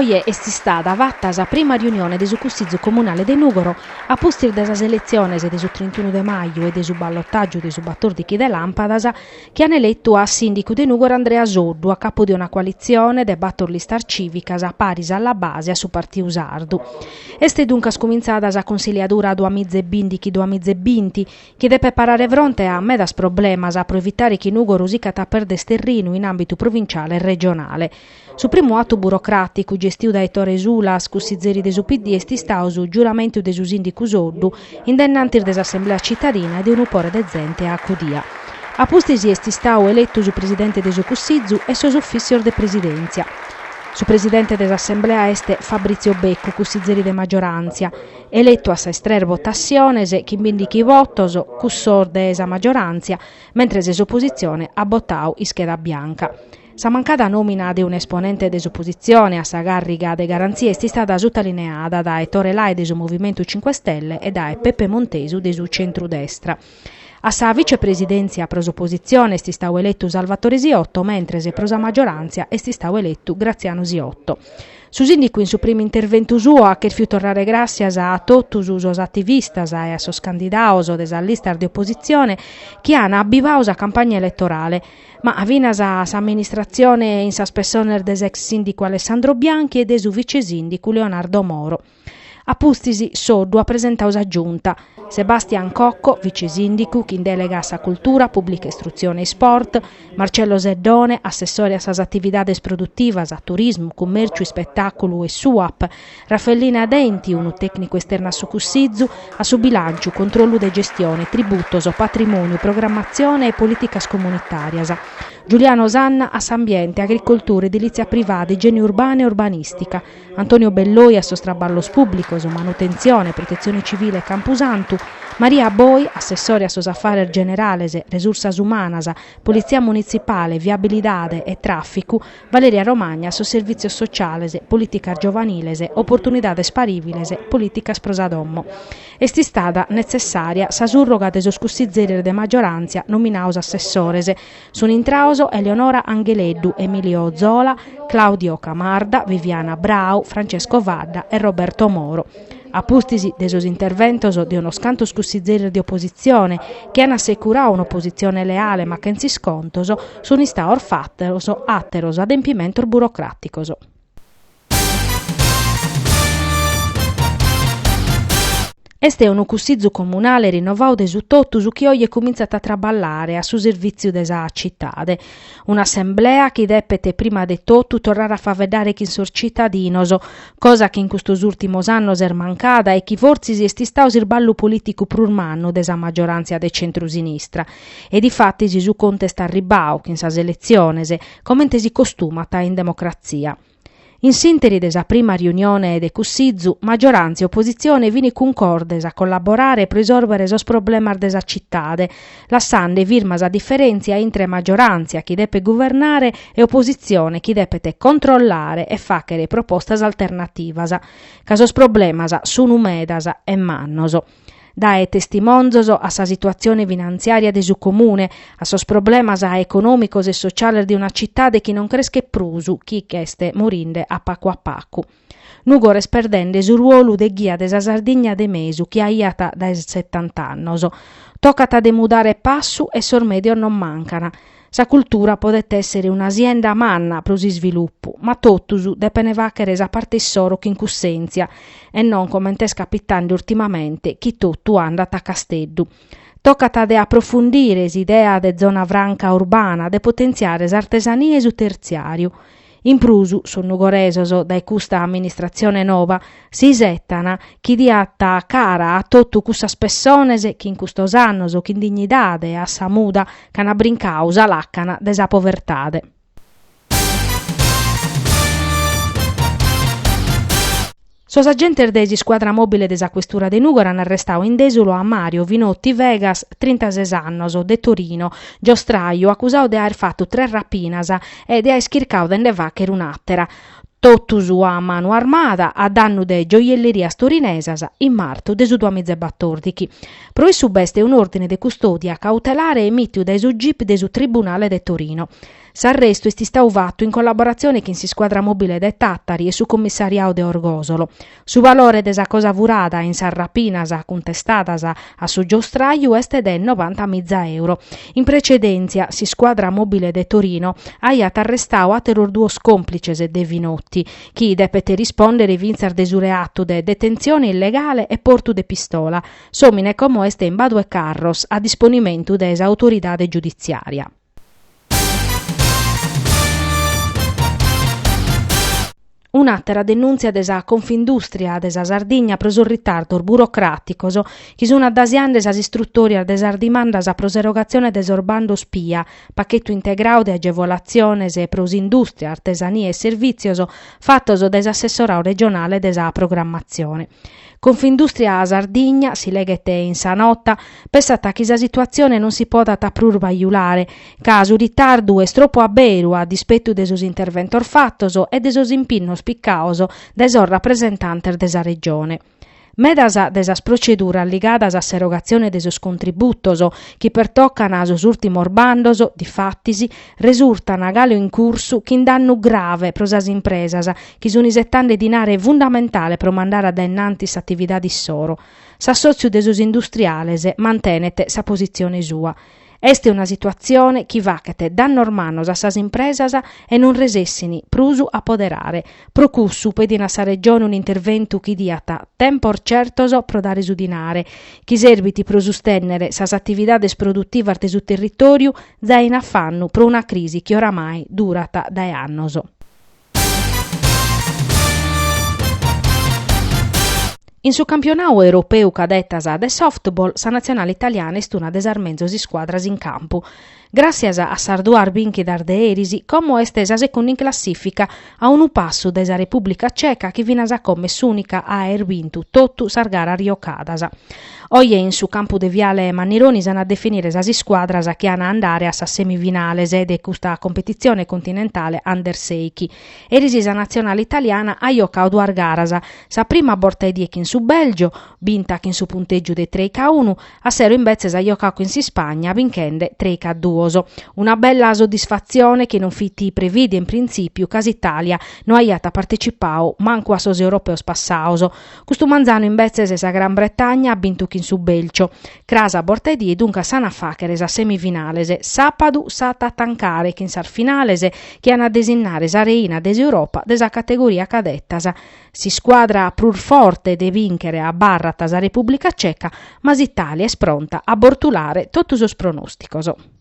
Oje est istada fata sa prima riunione de su Cussizu Comunale de Nùgoro a pustis de sas eletziones de su trintunu de maju e de su ballotàgiu de su batòrdighi de làmpadas chi an eletu a sìndicu de Nùgoro Andrea Soddu a capu de una coalitzione de bator listas cìvicas paris a La Base e a su Partiu Sardu. Est duncas cumintzada sa consiliadura duamiza e bìndighi duamiza e binti chi depet parare fronte a medas problemas pro evitare chi Nùgoro sicat a perder terrinu in àmbitu provinciale e regionale. Su primu atu burocràticu gestiu dae Tore Sulas, cussizeri de su PD, est istadu su giuramentu de su sìndicu Soddu in dennantis de s'assemblea citadina e de unu pore de zente acudia. A pustis est istadu eletu su presidente de su Cussizu e sos ufìssios de presidèntzia. Su presidente de s'assemblea est Fabrizio Beccu, cussizeri de magioràntzia. Eletu a sas tres votassiones, chin bìndighi votos, cussos de sa magioràntzia, mentres s'opositzione at botadu ischeda bianca. Sa mancada nòmina de un'esponente de s'opositzione a sa càrriga de garantzia est istada sutalineada dae Tore Lai de su Movimentu Cinque Stelle e dae Pepe Montesu de su centrudestra. A sa vicepresidèntzia pro s'opositzione est istadu eletu Salvatore Siotto mentres pro sa magioràntzia est istadu eletu Graziano Siotto. Su sìndicu in su primu interventu suo at chèrfiu torrare gràssias a totus sos ativistas e a sos candidados de sas listas de opositzione chi an abbivadu sa campagna eletorale, ma finas a s'amministratzione in sas pessones de s'ex sìndicu Alessandro Bianchi e de su vicesìndicu Leonardo Moro. A pustis Soddu at presentadu sa Giunta, Sebastian Cocco, vicesìndicu chin dèlega a sa Cultura, Pùblica Istrutzione e Isport, Marcello Seddone, assessore a sas atividades produtivas, Turismu, Cummèrciu, Ispetàculu e Suap, Raffaellina Denti, unu tècnicu esternu a su Cussizu, a su Bilànciu, Controllu de Gestione, Tributos, Patrimòniu, Programmatzione e Polìticas Comunitàrias, Giuliano Sanna a s'Ambiente, Agricoltura, Edilìtzia Privada, Igiene Urbana e Urbanìstica, Antonio Belloi a sos Traballos Pùblicos, Manutentzione, Protetzione Civile e Campusantu, Maria Boi, assessore a sos Afares Generales, Resursas Umanas, Politzia Munitzipale, Viabilidade e Tràficu, Valeria Romagna a sos Servìtzios Sociales, Polìticas Giovaniles, Oportunidades Parìviles, Polìticas pro sa Domo. Est istada netzessària sa surroga de sos cussizeris de magioràntzia nominados assessores, Sun intrados Eleonora Angheleddu, Emilio Zola, Claudio Camarda, Viviana Brau, Francesco Fadda e Roberto Moro. A pustis de sos interventos de unos cantos cussizeris de opositzione, chi an assecuradu un'opositzione leale ma chentza iscontos, sun istados fatos àteros adempimentos burocràticos. Est unu cussizu comunale rinnovadu de su totu su chi oje cumintzat a traballare a su servìtziu de sa citade. Un'assemblea chi depet prima de totu torrare a faeddare chin sos citadinos, cosa chi in custos ùrtimos annos est mancada e chi fortzis est istadu s'isballu polìticu prus mannu de sa magioràntzia de centru-sinistra. E difatis su contu est arribbadu chin sas eletziones, comente si costumat in democratzia. In s'ìnteri de sa prima riunione de Cussizu, magioràntzia e opositzione fin cuncordes a collaborare pro isòrbere sos problemas de sa citade, lassende firma sa diferèntzia intre magioràntzia chi depet guvernare e opositzione chi depet controllare e fàghere propostas alternativas, ca sos problemas sun medas e mannos. Dae testimonzos a sa situatzione finantziària de su Comune, a sos problemas econòmicos e sociales de una citade chi non creschet prus, chi ch'est morinde a pacu a pacu. Nùgoro est perdende su ruolu de ghia de sa Sardigna de mesu chi aiat dae setant'annos. Tocat de mudare passu e sos mèdios non mancan. Sa cultura podet èssere una sienda manna pro s'isvilupu, ma totus depent fàghere sa parte issoro chin cussèntzia e non comente est capitende urtimamente chi totu andat a Casteddu. Tocat de aprofundire s'idea de zona franca urbana, de potentziare s'artesania e su tertziàriu. In prus, sos nugoresos dae custa amministratzione noba si isetan chi diat cara a totu cussas pessones chi in custos annos chin dignidade e a sa muda ch'an brincadu sa làcana de sa povertade. Sos agentes de s'iscuadra mòbile de sa Questura de Nùgoro an arrestadu in Dèsulo a Mario Vinotti Vegas, trintases annos, de Torino, giostraju, acusadu de aer fatu tres rapinas e de aer chircadu de nde fàghere un'àtera. Totus a manu armada, a dannu de gioiellerias torinesas, in martu de su duamiza e batòrdighi. Pro issu b'est un'òrdine de custòdia cautelare emìtiu dae su Gip de su Tribunale de Torino. S'arrestu est istadu fatu in collaboratzione chin s'iscuadra mòbile de Tàtari e su commissariadu de Orgòsolo. Su valore de sa cosa furada in sas rapinas cuntestadas a su giostraju est de novantamiza euro. In precedèntzia, s'iscuadra mòbile de Torino aiat arrestadu àteros duos còmplices de Finotti, chi depent rispòndere fintzas de su reatu de detentzione illegale e portu de pistola. S'òmine como est in Badu 'e Carros, a disponimentu de s'autoridade giuditziària. Un'àtera denùntzia de sa Confindùstria de sa Sardigna pro sos ritardos burocràticos chi sunt addasiende sas istrutòrias de sas dimandas pro s'erogatzione de sos bandos PIA, pachetu integradu de agevolatziones pro s'indùstria, artesania e servìtzios, fatos dae s'assessoradu regionale de sa programmatzione. Confindustria Sardigna, si leghet in sa nota, pessat chi sa situatzione non si podat prus bajulare, ca su ritardu est tropu a beru a dispetu de sos interventos fatos e de sos impinnos picados dae sos rapresentantes de sa Regione. Medas de sas proceduras ligadas a s'erogatzione de sos contributos chi pertocan sos ùrtimos bandos, difatis, resurtan galu in cursu chin dannu grave pro sas impresas chi sun isetende dinare fundamentale pro mandare a dae innantis s'atividade issoro. S'assòtziu de sos industriales mantenet sa positzione sua. Est una situatzione chi faghet dannos mannos a sas impresas e non resessin prus a poderare. Pro cussu pedin a sa Regione un'interventu chi diat tempos certos pro dare su dinare, chi serbit pro sustènnere sas atividades produtivas de su territòriu zai in afannu pro una crisi chi oramai durat dae annos. In su campionadu europeu cadetas de softball sa natzionale italiana est una de sas menzus iscuadras in campu. Gràssias a sas duas bìnchidas de eris, como est sa secunda in classìfica, a unu passu dae sa Repùblica Ceca chi finas a como est s'ùnica a aer bintu totu sas garas jocadas. Oje in su campu de Viale Mannironi s'an a definire sas iscuadras chi an a andare a sas semifinales de custa competitzione continentale Under sèichi. Eris sa natzionale italiana at jocadu duas garas, sa prima borta 'e die chin su Belgio, binta chin su puntègiu de trèichi a unu, A sero imbetzes at jocadu chin s'Ispagna binchende trèichi a duos. Una bella soddisfatzione chi non fit prevìdia in printzìpiu ca s'Itàlia no aiat partecipadu mancu a sos europeos passados. Custu manzanu imbetzes sa Gran Bretagna at bintu chin su Belgio. Cras a borta 'e die duncas s'an a fàghere sas semifinales. Sàpadu s'at a tancare chin sas finales chi an a desinnare sa reina de s'Europa de sa categoria cadetas. S'iscuadra prus forte de bìnchere abarrat sa Repùblica Ceca, ma s'Itàlia est pronta a bortulare totu sos pronòsticos.